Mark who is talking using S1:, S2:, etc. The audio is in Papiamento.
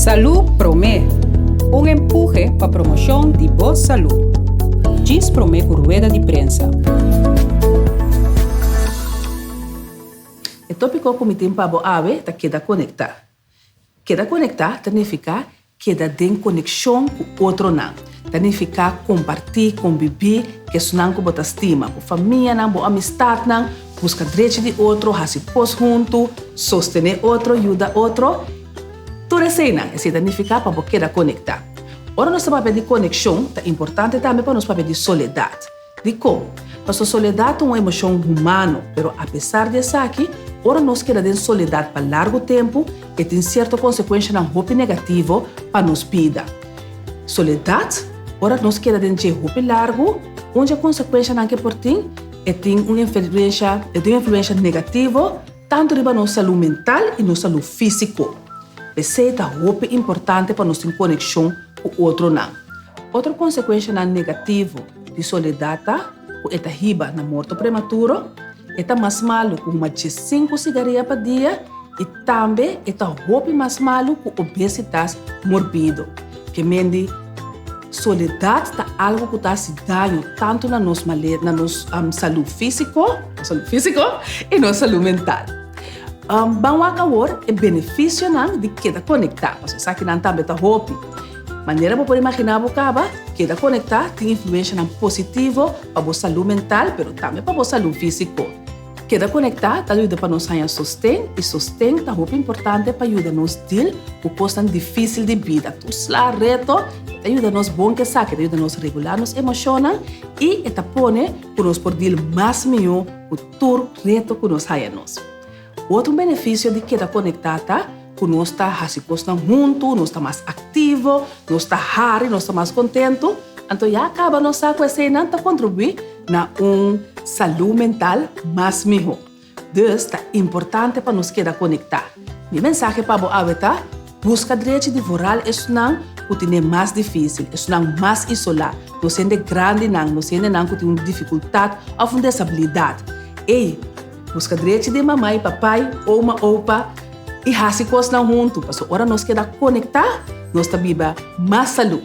S1: Salú Promé, un empuhe pa promoshon di bo salú. Djis promé ku rueda di prensa.
S2: E tópiko ku mi tin pa bo awe ta keda konektá. Keda konektá ta nifiká keda den konekshon ku otronan. Ta nifiká kompartí, kombibí ku esnan ku bo ta stima, bo famianan, bo amistatnan, buska drechi di otro, hasi kos huntu, sostené otro, yuda otro. Tur eseinan, esei ta nifiká pa bo keda konektá. Ora nos ta papia di konekshon, ta importante tambe pa nos papia di soledat. Dikon? Pasobra soledat ta un emoshon humano, pero apesar di esaki, ora nos keda den soledat pa largu tempu, e tin sierto konsekuenshanan hopi negativo pa nos bida. Soledat, ora nos keda den dje hopi largu, un dje konsekuenshanan ke por tin, e tin un influensha, e tin un influensha negativo tantu riba nos salú mental i nos salú físiko. P'esei ta hopi importante pa nos tin konekshon ku otronan. Otro konsekuenshanan negativo di soledat ta ku e ta hiba na morto prematuro, e ta mas malu ku huma diesinku sigaria pa dia i tambe e ta hopi mas malu ku obesitas morbido. Ke men di soledat ta algu ku ta hasi daño tantu na nos male na nos salú físiko, nos salú físiko i nos salú mental. Ban wak awor e benefisionan di keda konektá, pasobra esakinan tambe ta hopi. Manera bo por imaginá bo kaba, keda konektá tin influenshanan positivo pa bo salú mental pero tambe pa bo salú físiko. Keda konektá ta yuda pa nos haña sosten i sosten ta hopi importante pa yuda nos dil ku kosnan difísil di bida. Tur sla reto e ta yuda nos bon ku esaki, e ta yuda nos regulá nos emoshonnan i e ta pone ku nos por dil mas mihó ku tur reto ku nos haña nos. Otro benefisio di keda konektá ta ku nos ta hasi kosnan huntu, nos ta mas aktivo, nos ta hari, nos ta mas kontentu. Anto ya kaba nos sa ku eseinan ta kontribuí na un salú mental mas mihó. Dus ta importante pa nos keda konektá. Mi mensahe pa bo awe ta, buska drechi di vooral esnan ku tine mas difísil, esnan mas isolá, nos hende grandinan, nos hendenan ku tin un difikultat òf un desabilidat. Ey! Buska drechi di mama i papai, oma, opa i hasi kosnan huntu, pasobra ora nos keda konektá, nos ta biba mas salú.